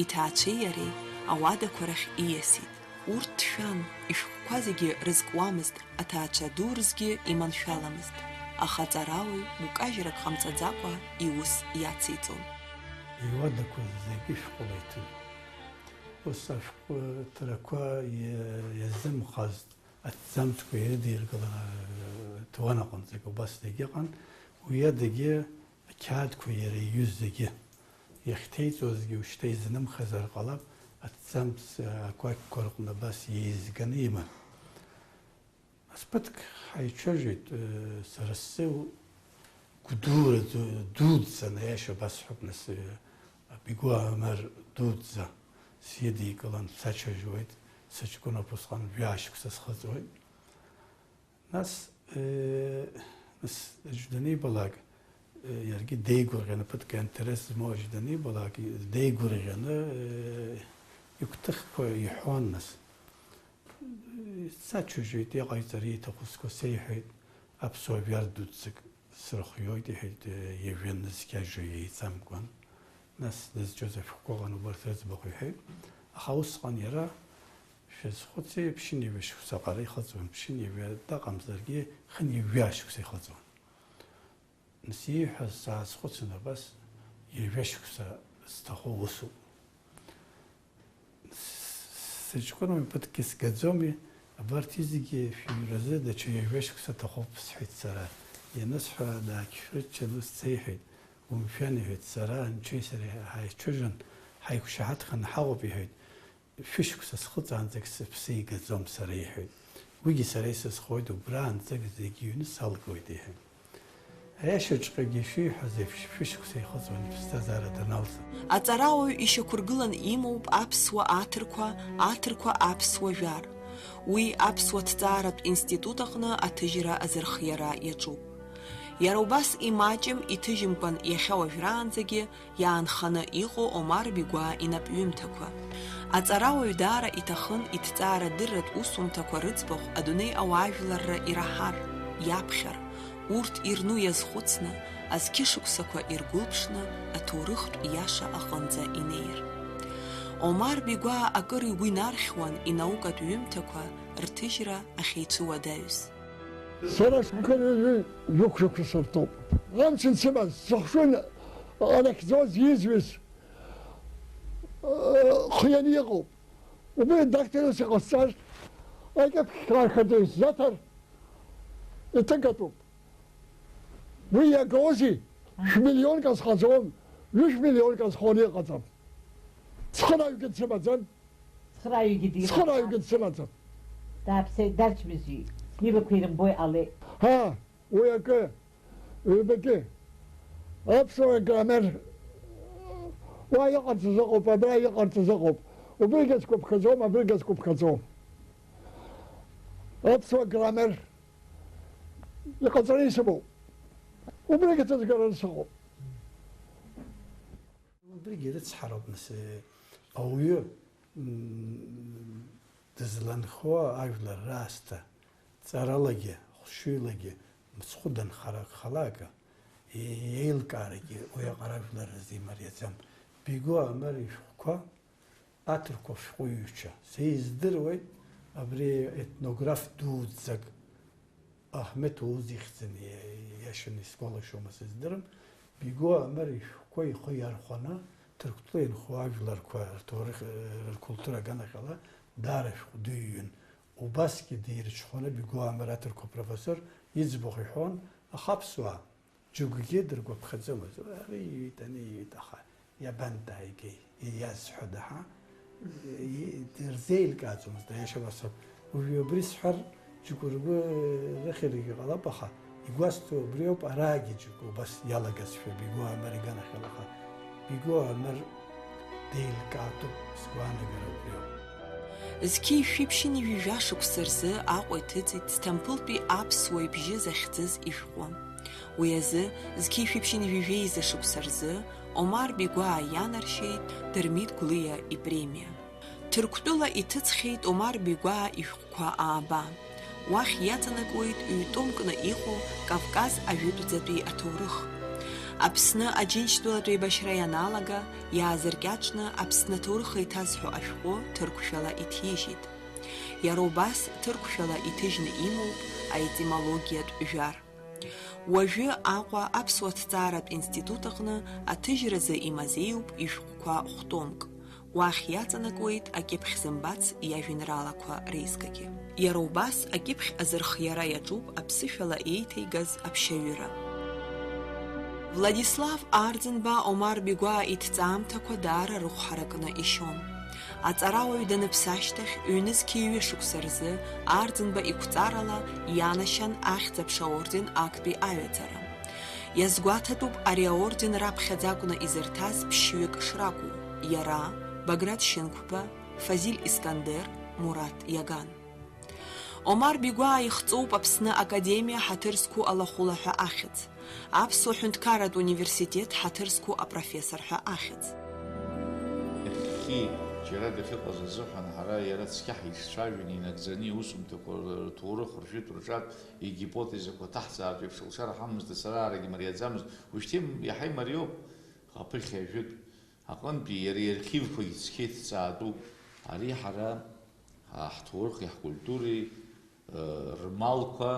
иҭаацәеи иареи ауадақәа рахь ииасит. Урҭ ҭшәан, ишәҟәқәа зегьы рызкуамызт, аҭаацәа ду рзгьы иманшәаламызт, аха аҵарауаҩ гәкажьрак ҟамҵаӡакәа иус иациҵон. Иуадақәа зегьы шәҟәыла иҭәын. Ус ашәҟәы ҭарақәа иа-, иазымхазт, аҭӡамцқәа ирыдиргалан, ҭуан аҟынӡагьы убас дагьыҟан, уи адагьы ақьаадқәа иара иҩыз зегьы иахьҭеиҵозгьы ушьҭа изынымхазар ҟалап, аҭӡамц ақәакьқәа рҟны абас еизганы иман. Нас ԥыҭк ҳаицәажәеит, сара сзы гәдура ду-, дуӡӡан, аиаша басҳәап, нас, Бигәаа Омар дуӡӡа сидикылан, сацәажәоит, сыҷкәыноуп усҟан, жәаа шықәса схыҵуеит. Нас, э, нас аӡә данибалак, Иаргьы деигәырӷьаны, ԥыҭк аинтерес змоу аӡә данибалак, деигәырӷьаны, э, игәҭыхқәа иҳәон нас. Сацәажәеит, иҟаиҵар ииҭаху сгәы сеиҳәеит, аԥсуа жәар дуӡӡак срыхиоит, иҳәеит, э, ҩажәа нызқь ажәа еиҵамкәан. Нас дызҿыз ашәҟәқәа ыҟан, убарҭ рыӡбахә иҳәеит. Аха усҟан иара, шәазхәыци, ԥшьынҩажәа шықәса аҟара ихыҵуан, ԥшьынҩажәа даҟамзаргьы, хынҩажәа шықәса ихыҵуан. Нас ииҳәаз саазхәыцын абас, ҩажәа шықәса зҭаху усуп. Сыҷкәыноуми, ԥыҭкгьы сгаӡоуми, абарҭ зегьы шәыҩразы даҽа ҩажәа шықәса ҭахуп, сҳәеит сара. Ианысҳәа, даақьшәырччан ус сеиҳәеит, умшәан, иҳәеит, сара анцәеи сареи ҳаицәажәон, ҳаиқәшаҳаҭханы ҳаҟоуп, иҳәеит. Шәышықәса схыҵаанӡагь сыԥсы игаӡом сара, иҳәеит. Уигьы сара исызхоит, убраанӡагь зегь ҩны салгоит, иҳәеит. Аиашаҵәҟьагьы шәиҳәазеи, шәышықәса ихыҵуан иԥсҭазаара даналҵ. Аҵарауаҩ ишьақәыргылан имоуп аԥсуа аҭырқәа, аҭырқәа аԥсуа жәар. Уи аԥсуа ҭҵааратә институт аҟны аҭыжьра азырхиара иаҿуп. Иара убас имаҷым, иҭыжьымкәан иахьа уажәраанӡагьы иаанханы иҟоу Омар Бигәаа инапҩымҭақәа. Аҵарауаҩ даара иҭахын иҭҵаарадырратә усумҭақәа рыӡбахә адунеи ауаажәларра ираҳар, иаԥхьар, урҭ ирну иазхәыцны, азқьышықәсақәа иргәылԥшны, аҭоурыхтә иаша аҟынӡа инеир. Омар Бигәаа акыр игәы инархьуан инаукатә ҩымҭақәа рҭыжьра ахьеицәыуадаҩыз. Сара схы ҩажәи жәохә шықәса сырҭоуп. Амца ансымаз, сыхшыҩ анахьӡоз, изҩыз, хы ианы иҟоуп. Убри дактилас иҟасҵаз, акьыԥхь хадеи заҭар иҭыгатәуп. Уи иагозеи? Шәмиллионк азхаӡом, ҩышә миллионк азхоны иҟаӡам. Цхырааҩгьы дсымаӡам. Цхырааҩгьы дихаӡам. Цхырааҩгьы дсымаӡам. Дааԥсеит, дарчмызҩит. Снибақәа ирымбо иҟалеит. Ҳа, уи акы, ҩбагьы. Аԥсуа граммер уа иҟарҵаз ыҟоуп, абра иҟарҵаз ыҟоуп. Убригьы сгәаԥхаӡом, абригьы сгәаԥхаӡом. Аԥсуа граммер иҟаҵаны исымоуп. Убригьы ҭызгараны сыҟоуп. Убригьы рыцҳароуп, нас, ауаҩы, м, дызланхо ажәлар раасҭа, ҵаралагьы, хәшәыҩлагьы, мыцхәы данхара акәхалак, е-, еилкаарагьы уи аҟара ажәлар рзы имариаӡам. Бигәаа Омар ишәҟәқәа аҭырқәа шәҟәыҩҩцәа. Са издыруеит, абри етнограф дуӡӡак Аҳмеҭ Оуз ихьӡын, иа-, иашаны исгәалашәома сыздырам, Бигәаа Омар ишәҟәқәа ихы иархәаны, Ҭырқәтәыла инхо ажәларқәа рҭоурых, ркультура аганахьала даара шәҟәы дыҩҩын. Убасгьы дирҽхәаны Бигәаа Омар аҭырқәа профессор иӡбахә иҳәон, аха аԥсуаа џьоукгьы дыргәаԥхаӡомызт. Ари иҩит, ани иҩит, аха иабантәааигеи, иазҳәода, ҳа? И-, дырзеилкааӡомызт, аиаша уасҳәап. Уажәы абри сҳәар, џьоукы ргәы рыхьыргьы ҟалап, аха игәасҭо убриоуп, араагьы џьоукы убас иалагазшәа Бигәаа Омар иганахьала, аха Бигәаа Омар деилкаатәуп, сгәаанагара убриоуп. Зқьи жәшәи ԥшьынҩажәи жәа шықәса рзы Аҟәа иҭыҵит Сҭампылтәи аԥсуа ибжьы захьӡыз ишәҟәы. Уи азы, зқьи жәшәи ԥшьынҩажәи жәеиза шықәса рзы, Омар Бигәаа ианаршьеит Дырмит Гәлиа ипремиа. Ҭырқәтәыла иҭыҵхьеит Омар Бигәаа ишәҟәқәа ааба. Уахь иаҵанакуеит ҩ-томкны иҟоу Кавказ ажәытәӡатәи аҭоурых. Аԥсны Аџьынџьтәылатә еибашьра ианалага, иаазыркьаҿны Аԥсны аҭоурых еиҭазҳәо ашәҟәы ҭырқәшәала иҭижьит. Иара убас ҭырқәшәала иҭыжьны имоуп аетимологиатә жәар. Уажәы Аҟәа аԥсуа ҭҵааратә институт аҟны аҭыжьразы имазеиуп ишәҟәқәа хә-томк. Уахь иаҵанакуеит акьыԥхь зымбац иажәеинраалақәа реизгагьы. Иара убас акьыԥхь азырхиара иаҿуп аԥсышәала еиҭеигаз аԥшьаҩыра. Владислав Арӡынба Омар Бигәаа иҭҵаамҭақәа даара рыхәҳаракны ишьон. Аҵарауаҩ даныԥсы ашьҭахь, ҩнызқьи ҩышықәса рзы Арӡынба иқәҵарала ианашьан Ахьӡ-аԥша орден актәи аҩаӡара. Иазгәаҭатәуп ари аорден раԥхьаӡа акәны изырҭаз ԥшьҩык шракәу, иара, Баграт Шьынқәба, Фазиль Искандер, Мураҭ Иаган. Омар Бигәаа ихҵоуп Аԥсны Академиа ҳаҭыр зқәу алахәыла ҳәа ахьӡ, Аԥсуа ҳәынҭқарратә университет ҳаҭыр зқәу апрофессор ҳәа ахьӡ. Иахьхьи, џьара дахьыҟаз азыҳәан, ҳара иара цқьа ҳицәажәан, инагӡаны иусумҭақәа рҭоурых, ржәытә, рҿатә, игипотезақәа ҭаҳҵаартә еиԥш лшара ҳамазт, ацараарагьы мариаӡамызт, уажәшьҭа иаҳа имариоуп, аԥыхьа ажәытә. Аҟынтәи иара иархивқәагьы цқьа иҭҵаатәуп. Ари ҳара, а, ҳҭоурыхи ҳкультуреи, ы, рмалқәа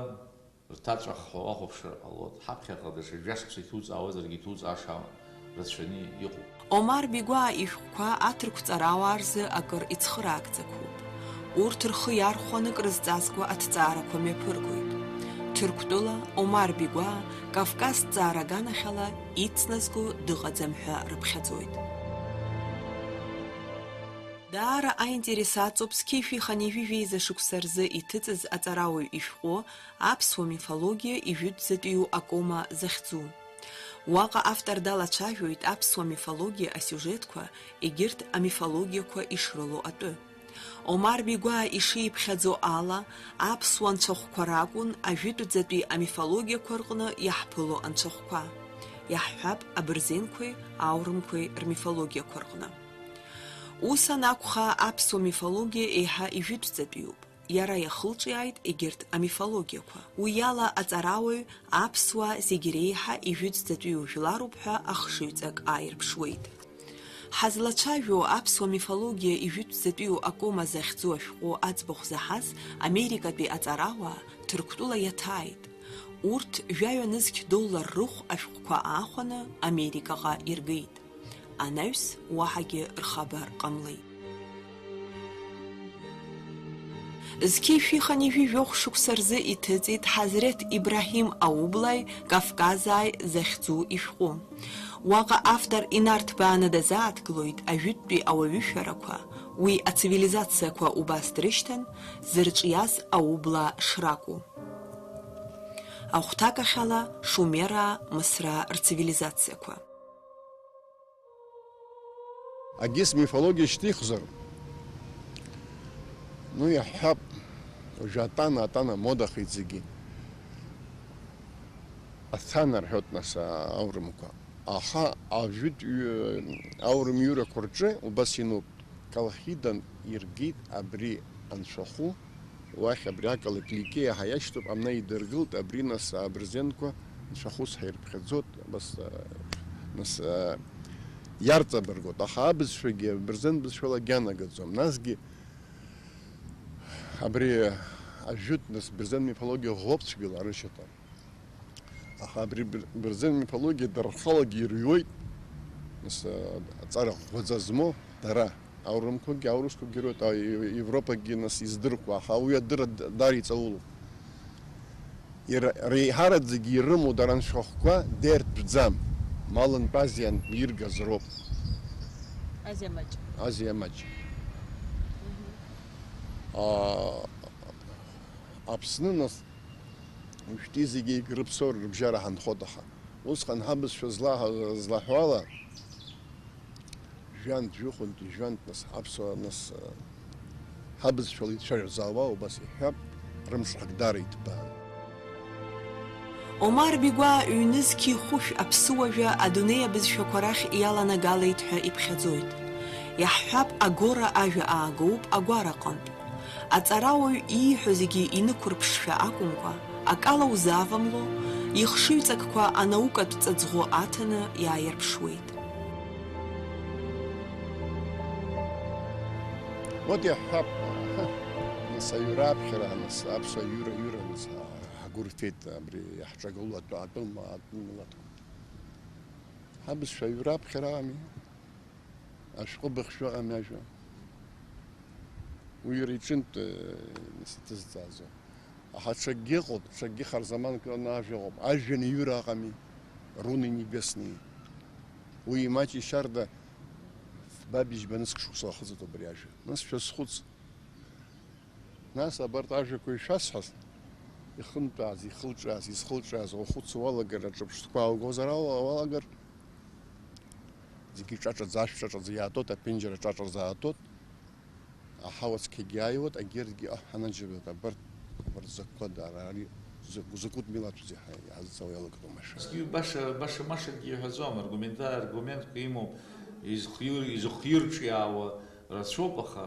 рҭаҵәахуа уахәаԥшыр ҟалоит. Ҳаԥхьаҟа даҽа жәашықәса иҭуҵаауазаргьы иҭуҵааша рацәаны иҟоуп. Омар Бигәаа ишәҟәқәа аҭырқәҵарауаа рзы акыр ицхыраагӡақәоуп. Урҭ рхы иархәаны крызҵазкуа аҭҵаарақәа мҩаԥыргоит. Ҭырқәтәыла Омар Бигәаа Кавказ ҭҵаара аганахьала ицназго дыҟаӡам ҳәа рыԥхьаӡоит. Даара аинтерес аҵоуп зқьи жәшәи хынҩажәи жәеиза шықәса рзы иҭыҵыз аҵарауаҩ ишәҟәы аԥсуа мифологиа ижәытәӡатәиу акома захьӡу. Уаҟа автор далацәажәоит аԥсуа мифологиа асиужетқәа, егьырҭ амифологиақәа ишрылоу атәы. Омар Бигәаа ишиԥхьаӡо ала, аԥсуа нцәахәқәа ракәын ажәытәӡатәи амифологиақәа рҟны иаҳԥыло анцәахәқәа. Иаҳҳәап, абырзенқәеи аурымқәеи рмифологиақәа рҟны. Ус анакәха, аԥсуа мифологиа еиҳа ижәытәӡатәиуп. Иара иахылҿиааит егьырҭ амифологиақәа. Уи ала аҵарауаҩ аԥсуаа зегь реиҳа ижәытәӡатәиу жәларуп ҳәа ахшыҩҵак ааирԥшуеит. Ҳазлацәажәо аԥсуа мифологиа ижәытәӡатәиу акома захьӡу ашәҟәы аӡбахә заҳаз Америкатәи аҵарауаа Ҭырқәтәыла иаҭааит. Урҭ жәаҩа нызқь доллар рыхә ашәҟәқәа аахәаны Америкаҟа иргеит. Анаҩс уаҳагьы рхабар ҟамлеит. Зқьи жәшәи хынҩажәи жәохә шықәса рзы иҭыҵит Ҳазреҭ Ибраҳим Аублаи Кавказааи захьӡу ишәҟәы. Уаҟа автор инарҭбааны дазааҭгылоит ажәытәтәи ауаҩышәарақәа, уи ацивилизациақәа убас дрышьҭан, зырҿиаз аублаа шракәу. Ахәҭакахьала Шумераа, Мысраа рцивилизациақәа. Агьыс мифологиа шьҭихзар, ну, иаҳҳәап, уажәы атана, атана модахеит зегьы. Аҭана рҳәоит, нас, аурымқәа. Аха ажәытә ҩы-, аурым иурақәа рҿы убас инуп. Колхидан иргеит абри анцәахәы, уахь абри акалақь Ликеиа ҳәа иашьҭоуп, амна идыргылт, абри, нас, абырзенқәа нцәахәыс ҳәа ирыԥхьаӡоит, абас, а, нас, а, иарҵабыргуеит, аха абызшәагьы абырзен бызшәала агьанагаӡом. Насгьы абри ажәытә, нас, бырзен мифологиа ӷәӷәоуп цәгьала арышьаҭа. Аха абри быр-, бырзен мифологиа дара рхалагьы ирҩуеит, нас, а, аҵара ӷәӷәаӡа змоу дара. Аурымқәагьы, аурысқәагьы роуеит, а, Европагьы, нас, издырқәа, аха уи адырра д-, даара иҵаулоуп. Ира-, реиҳараӡагьы ирымоу дара анцәахәқәа дертә бӡам, Малынтә Азиантә иргаз роуп. Азиа маҷ. Азиа маҷ. Мгм. А, Аԥсны, нас, уажәтәи зегьы егьрыԥсоур рыбжьара ҳанхоит, аха усҟан ҳабызшәа злаҳ-, злаҳәо ала, жәантә, жәохәынтә, жәантә, нас, аԥсуаа, нас, ҳабызшәала ицәажәо зауа убас иҳәап, рымшҳәак даара иҭбаан. Омар Бигәаа ҩнызқьи хәышә аԥсыуажәа адунеи абызшәақәа рахь иаланагалеит ҳәа иԥхьаӡоит. Иаҳҳәап, агора ажәа аагоуп агәараҟынтә. Аҵарауаҩ ииҳәо зегьы инықәырԥшшәа акәымкәа, акала узавамло, ихшыҩҵакқәа анаукатә ҵаҵӷәы аҭаны иааирԥшуеит. Вот иаҳҳәап, нас аҩра аԥхьара, нас аԥсуа ҩыра, ҩыра, нас ҳагәы рфеит абри иаҳҿагылоу атәы, атәым-, атәымлатәқәа. Ҳабызшәа аҩра аԥхьара ами. Ашәҟәы быхшәы ыҟами ажәа. Уи иара иҿынтә, э, нас иҭызҵаазо. Аха ҽакгьы ыҟоуп, ҽакгьы харзаманк ыҟаны ажәа ыҟоуп. Ажәҩани аҩыра ыҟами, руни небесные. Уи имаҷ ишьарда фба быжьба нызқь шықәса уахыҵуеит убри ажәа. Нас шәазхәыц. Нас абарҭ ажәақәа ишәасҳәаз, ихынтәааз, ихылҿааз, изхылҿааз уахәыцуа уалагар, аҿырԥштәқәа ааугозар ала-, уалагар, зегьы ҿаҿаӡа, ашә ҿаҿаӡа иаатәоит, аԥенџьыр аҿаҿаӡа аатәоит, аҳауа цқьагьы ааиуеит, агьыргьы аҳәанаџьалоит. Абарҭ Рзакәқәа дара ари закә-, закәытә милаҭузеи ҳәа иаазҵаауа иалагӡом ашәа. Зқьи баша, баша-машакгьы иҳәаӡом, аргумента-, аргументқәа имоуп, изхҩыр-, изыхирҿиаауа рацәоуп, аха,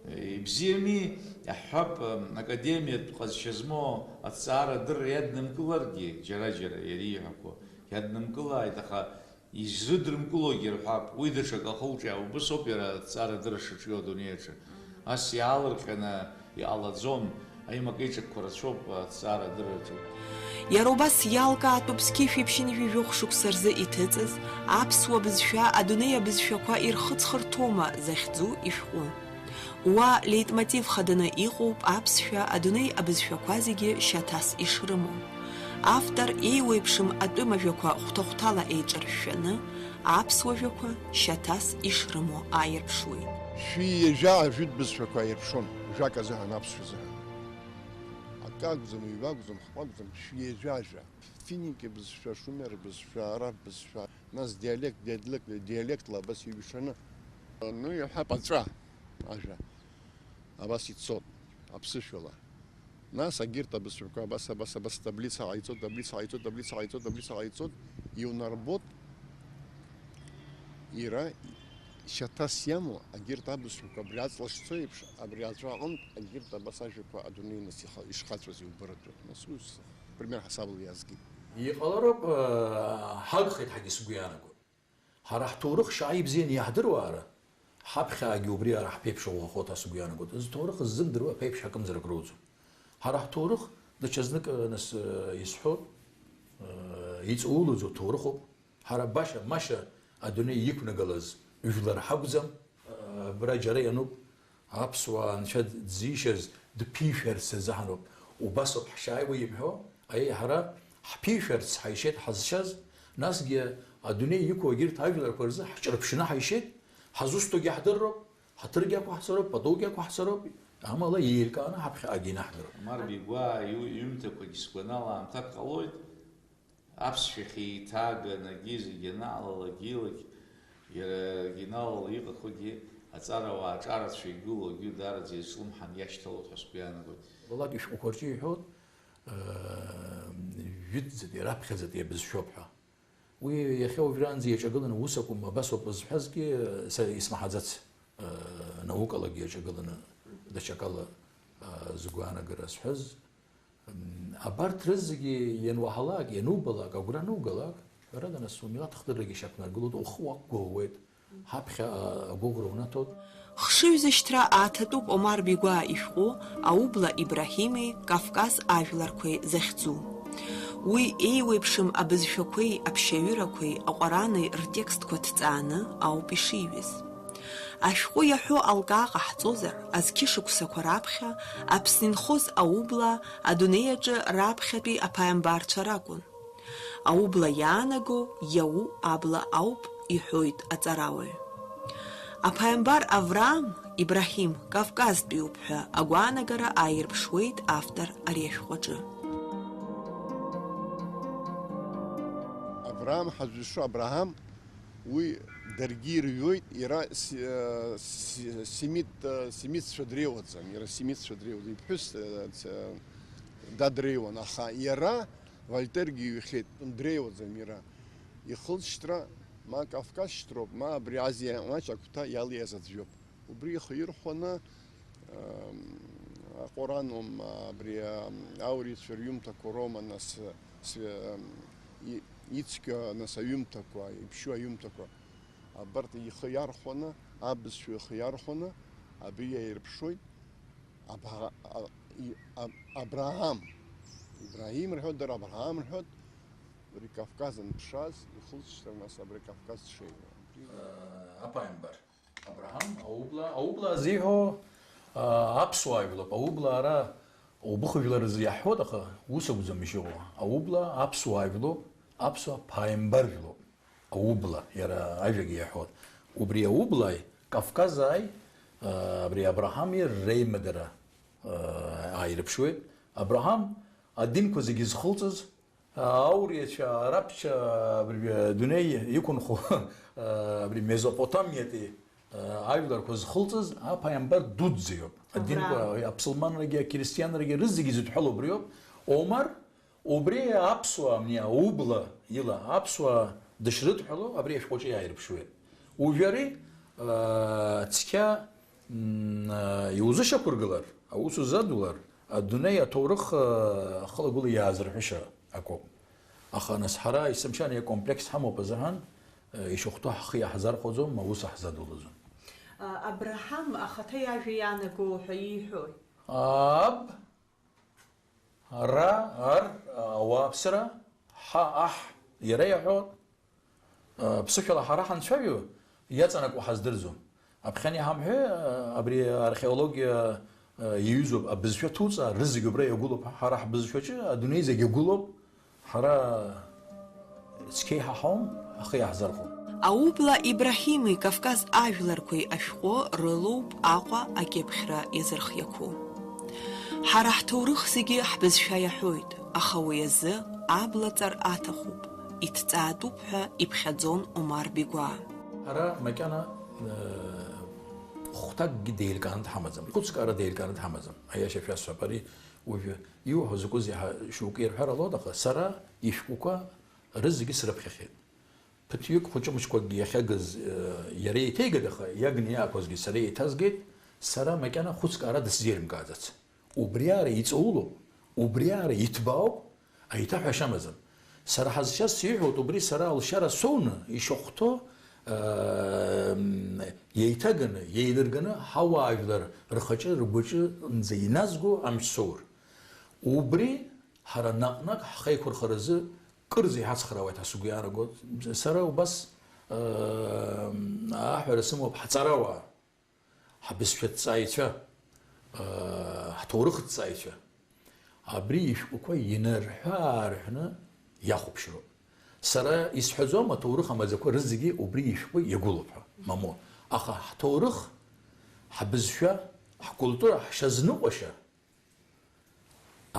э, ибзиами, иаҳҳәап, э, академиатә ҟазшьа змоу аҭҵаарадырра иаднымкыларгьы, џьара-џьара иара ииҳәақәо иаднымкылааит, аха изрыдрымкылогьы рҳәап, уи даҽак ахылҿиаа, убыс ауп иара аҭҵаарадырра шаҿио адунеи аҿы. Ас иаалырҟьаны иҟалаӡом, аимак-еиҿакқәа рацәоуп аҭҵаарадырраҿы. Иара убас иалкаатәуп зқьи жәшәи ԥшьынҩажәи жәохә шықәса рзы иҭыҵыз аԥсуа бызшәа адунеи абызшәақәа ирхыҵхырҭоума захьӡу ишәҟәы. Уа леитмотив хаданы иҟоуп аԥсшәа адунеи абызшәақәа зегьы шьаҭас ишрымоу. Автор еиуеиԥшым атәым ажәақәа хәҭа-хәҭала еиҿыршәшәаны, аԥсуа жәақәа шьаҭас ишрымоу ааирԥшуеит. Шәи ҩажәа ажәытә бызшәақәа аирԥшуан, жәак азыҳәан, аԥсшәа азыҳәан. Акы акәӡам, ҩба акәӡам, хԥа акәӡам, шәи ҩажәа ажәа. Финики бызшәа, шумер бызшәа, араб бызшәа, нас диалект, диалект, диалектла абас иҩшаны. Ну, иҳәап, аҵәа ажәа. Абас ицот, аԥсышәала. Нас агьырҭ абызшәақәа абас, абас, абас таблица ҟаиҵот, таблица ҟаиҵот, таблица ҟаиҵот, таблица ҟаиҵот, иунарбот, иара шьаҭас иамоу агьырҭ абызшәақәа абри аҵла шцо еиԥш, абри аҵәа аҟынтә агьырҭ абас ажәақәа адунеи нас иха-, ишхаҵәаз иубаратәы. Нас ус, пример ҳасабла иазкит. Иҟалароуп, э, ҳагхеит ҳәагьы сгәы иаанагоит. Ҳара ҳҭоурых шьааибзианы иаҳдыруаара, ҳаԥхьаагьы убри ара ҳԥеиԥш ӷәӷәахоит ҳәа сгәы иаанагоит. Зҭоурых ззымдыруа аԥеиԥш акымзарак роуӡом. Ҳара ҳҭоурых, даҽазнык, нас, э, исҳәо, э, иҵаулаӡоу ҭоурыхуп. Ҳара баша-маша адунеи иқәнагалаз жәлар ҳакәӡам. Э, абра џьара иануп. Аԥсуаа Анцәа дзишаз дԥишәарц азыҳәаноуп. Убасоуп ҳшааиуа имҳәо, аиеи, ҳара ҳԥишәарц ҳаишеит ҳазшаз, насгьы адунеи иқәу егьырҭ ажәларқәа рзы ҳҿырԥшны ҳаишеит, ҳазусҭоугьы ҳдырроуп, ҳаҭыргьы ақәаҳҵароуп, патугьы ақәаҳҵароуп, амала еилкааны ҳаԥхьаҟагьы инаҳдыруп. Омар Бигәаа иу-, иҩымҭақәагьы сгәанала аамҭак ҟалоит. Аԥсшәахь еиҭааган, агьи зегьы анаалалак, илакь, иара оригиналла иҟақәагьы аҵарауаа аҿарацәа игылоу агьи даараӡа изҿлымҳан иашьҭалоит ҳәа сгәы иаанагоит. Лак ишәҟәқәа рҿы иҳәоит, э, жәытәӡатәи, раԥхьаӡатәи абызшәоуп ҳәа. Уи иахьа уажәраанӡа иаҿагыланы ус акәым, абас ауп зҳәазгьы са исмаҳаӡац, э, наукалагьы иаҿагыланы даҽакала, э, згәаанагара зҳәаз. Абарҭ рызегьы иануаҳалак, ианубалак, агәра анугалак, ҳәарада, нас умилаҭ хдыррагьы шьақәнаргылоит, ухы уақәгәыӷуеит, ҳаԥхьа агәыӷра унаҭоит. Хшыҩзышьҭра аҭатәуп Омар Бигәаа ишәҟәы Аубла Ибраҳими Кавказ ажәларқәеи захьӡу. Уи еиуеиԥшым абызшәақәеи аԥшьаҩырақәеи аҟәарани ртекстқәа ҭҵааны ауп ишиҩыз. Ашәҟәы иаҳәо алкаа ҟаҳҵозар, азқьышықәсақәа раԥхьа Аԥсны инхоз аублаа адунеи аҿы раԥхьатәи аԥааимбарцәа ракәын. Аубла иаанаго иау абла ауп, иҳәоит аҵарауаҩ. Аԥааимбар Авраам, Ибраҳим, Кавказтәиуп ҳәа агәаанагара ааирԥшуеит автор ари ашәҟәаҿы. Авраам ҳазшо Абраҳам Уи даргьы ирҩуеит, иара се-, э, се-, семит, э, семитцәа дреиуаӡам, иара семитцәа дреиуаӡам, иԥҳәыс, э, ц-, дадреиуан, аха иара, Вольтергьы иҩхьеит, дреиуаӡам иара. Ихылҵшьҭра ма Кавказ шьҭроуп, ма абри Азиа маҷ агәҭа иалиаз аӡәоуп. Убри ихы ирхәаны, ам, Аҟоран, ам, абри, ам, аурицәа рҩымҭақәа роума, нас, с-, ам, и-, ицқьо, нас, аҩымҭақәа, иԥшьоу аҩымҭақәа. Абарҭ ихы иархәаны, абызшәа ихы иархәаны, абри иаирԥшуеит. Абра-, а-, и-, а-, Абраҳам, Ибраҳим рҳәоит, дара Абраҳам рҳәоит, абри Кавказ анԥшааз, ихылҵшьҭра, нас, абри Кавказ дшеиуа. Аԥааимбар. Абраҳам, аублаа, аублаа зиҳәо, а, аԥсуаа жәлоуп. Аублаа ара убыхәа жәлар рзы иаҳҳәоит, аха ус акәӡам ишыҟоу. Аублаа аԥсуаа жәлоуп, аԥсуаа ԥааимбар жәлоуп. Аублаа, иара ажәагьы иаҳәоит. Убри аублааи Кавказааи, а, абри Абраҳами реимадара, а, ааирԥшуеит. Абраҳам адинқәа зегьы зхылҵыз, Ауриацәа, арабцәа, абри адунеи иқәынхо, абри Месопотамиатәи Ажәларқәа зхылҵыз аԥааимбар дуӡӡа иоуп. Адинқәа, Авраам. Аԥсылманрагьы, ақьристианрагьы рызегьы зыдҳәалоу убри ауп. Омар, убри аԥсуаа, мни, аубла ила аԥсуаа дышрыдҳәалоу абри ашәҟәаҿы иааирԥшуеит. Уажәы ари, аа, цқьа, м, аа, иузышьақәыргылар, аус узадулар, адунеи аҭоурых, аа, ахылагәыла иаазырҳәыша акоуп. Аха нас ҳара есымша ани акомплекс ҳамоуп азыҳәан, э, ишахәҭоу ҳхы иаҳзархәаӡом, аус ҳзадулаӡом. А, Абраҳам ахаҭа иажәа иаанаго ҳәа ииҳәои? Аб, ра, ар, ауааԥсыра, ҳа, аҳ, иара иаҳәо, э, ԥсышәала ҳара ҳанцәажәо, иаҵанакуа ҳаздырӡом. Аԥхьан иҳамҳәеи, абри археологиа, э, иаҩызоуп, абызшәа ҭуҵаа, рызегь убра иагәылоуп, ҳара ҳбызшәаҿы адунеи зегь иагәылоуп, ҳара цқьа иҳаҳауам, ҳхы иаҳзархәом. Аубла Ибраҳими Кавказ ажәларқәеи ашәҟәы рылоуп Аҟәа акьыԥхьра иазырхиақәоу. Ҳара ҳҭоурых зегьы ҳбызшәа иаҳәоит, аха уи азы абла ҵар аҭахуп, иҭҵаатәуп ҳәа иԥхьаӡон Омар Бигәаа. Ҳара макьана, э, хәҭакгьы деилкааны дҳамаӡам, хәыцкаара деилкааны дҳамаӡам, аиаша шәасҳәап, ари уажәы иуҳәо закәызеи ҳәа шьоукы ирҳәар ҟалоит, аха сара ишәҟәқәа рызегьы срыԥхьахьеит. Ԥыҭҩык хәыҷы-мыҷқәакгьы иахьагыз, э, иара еиҭеигеит, аха иагны иаақәазгьы сара еиҭазгеит, сара макьана хәыцкаара дысзеилымкааӡац. Убриаара иҵаулоуп, убриаара иҭбаауп, аиҭаҳәашьа амаӡам. Сара ҳазшаз сиҳәоит, убри сара алшара соуны, ишахәҭоу, э, м, еиҭаганы, еилырганы, ҳауаажәлар рхаҿы, ргәаҿынӡа иназго амч соур. Убри ҳара наҟ-наҟ ҳхеиқәырхаразы кырӡа иҳацхраауеит ҳәа сгәы иаанагоит. Сара убас, э, аҳәара сымоуп, ҳҵарауаа, ҳбызшәа ҭҵааҩцәа, э, ҳҭоурых ҭҵааҩцәа. Абри ишәҟәқәа инарҳәы-аарҳәны иахәаԥшроуп. Сара исҳәаӡом аҭоурых амаӡақәа рызегьы убри ишәҟәы иагәылоуп ҳәа, мамоу. Аха ҳҭоурых, ҳбызшәа, ҳкультура, ҳшьазныҟәашьа,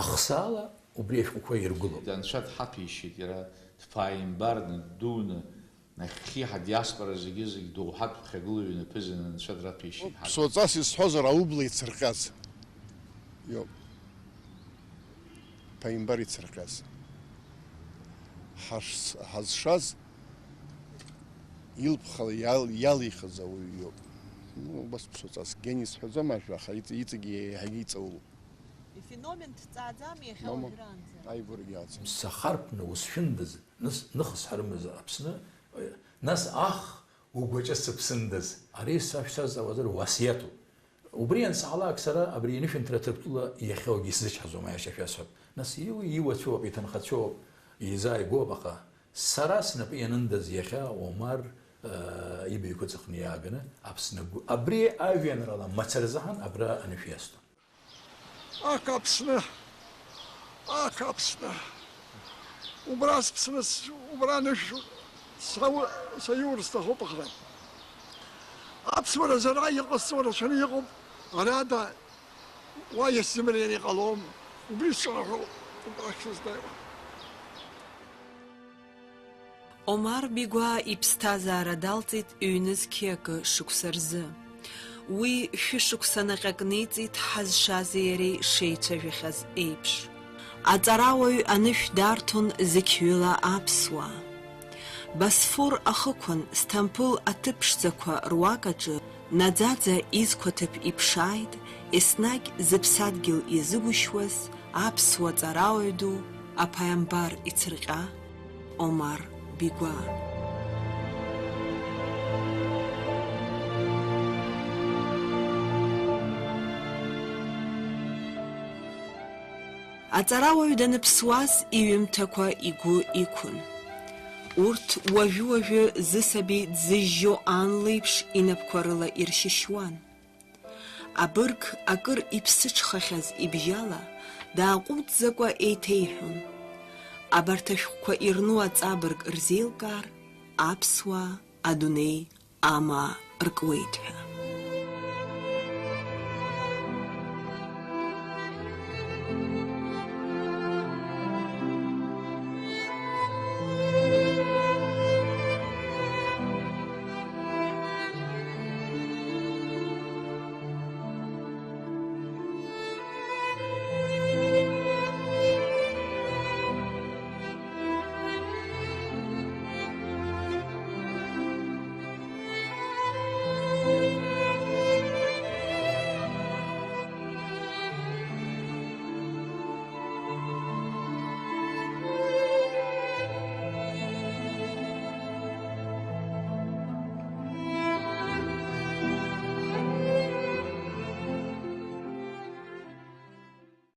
ахсаала убри ашәҟәқәа иргылоуп. Анцәа дҳаԥишьит, иара дԥааимбарны, ддуны, нахьхьи ҳадиаспора зегьы-зегь доуҳатә ԥхьагылаҩы инаԥызаны Анцәа драԥишьит. Ԥсуаҵас исҳәозар, аубла ицырҟьаз иоуп. Ԥааимбар ицырҟьаз. Ҳаш-, ҳазшаз илԥхала иал-, иалихыз ауаҩы иоуп. Ну, убас ԥсуаҵас. Гени сҳәаӡом ажәа, аха иҵ-, иҵегьы еиҳагьы иҵаулоуп. Ифеномен дҵааӡам иахьа Мама, уажәраанӡа. Аигәарагьы иаҵам. Сахарԥны усшәындаз, нас, ныхысҳарымыз Аԥсны, нас ах, угәаҿы сыԥсындаз. Ари сашәзаҵаауазар уасиаҭуп. Убри иансаҳалак сара абри анышәынҭра Ҭырқәтәыла иахьоугьы исзычҳаӡом, аиаша шәасҳәап. Нас иу-, иуацәоуп, иҭынхацәоуп, изааигәоуп, аха сара снапы ианындаз иахьа Омар, э, ибаҩқәа ҵыхны иааганы Аԥсны агәы-, абри ажәеинраала мацара заҳан абра анышә иасҭон. Ах, Аԥсны! Ах, Аԥсны! Убра сыԥсны, с-, убра анышә сау-, саиур сҭахуп, аха аԥсуара зара иҟасҵо рацәаны иҟоуп, арада уа иасзымариан иҟалом, убри сҿанаҳәоуп, убрахь сыздаҩуа. Омар Бигәаа иԥсҭазаара далҵит ҩнызқьи акы шықәса рзы. Уи шәышықәса наҟьак ниҵит ҳазшази иареи шеицәажәахьаз еиԥш. Аҵарауаҩ анышә дарҭон зықьҩыла аԥсуаа. Босфор ахықәан Сҭампыл аҭыԥ ԥшӡақәа руак аҿы наӡаӡа изқәаҭыԥ иԥшааит, еснагь зыԥсадгьыл иазыгәышьуаз аԥсуа ҵарауаҩ ду, аԥааимбар ицырҟьа Омар Бигәаа. Аҵарауаҩ даныԥсуаз иҩымҭақәа игәы иқәын. Урҭ уажәы-уажәы зысаби дзыжьжьо ан леиԥш инапқәа рыла иршьышьуан. Абырг акыр иԥсыҽхахьаз ибжьала дааҟәыҵӡакәа еиҭеиҳәон. Абарҭ ашәҟәқәа ирну аҵабырг рзеилкаар, аԥсуаа адунеи амаа ркуеит ҳәа.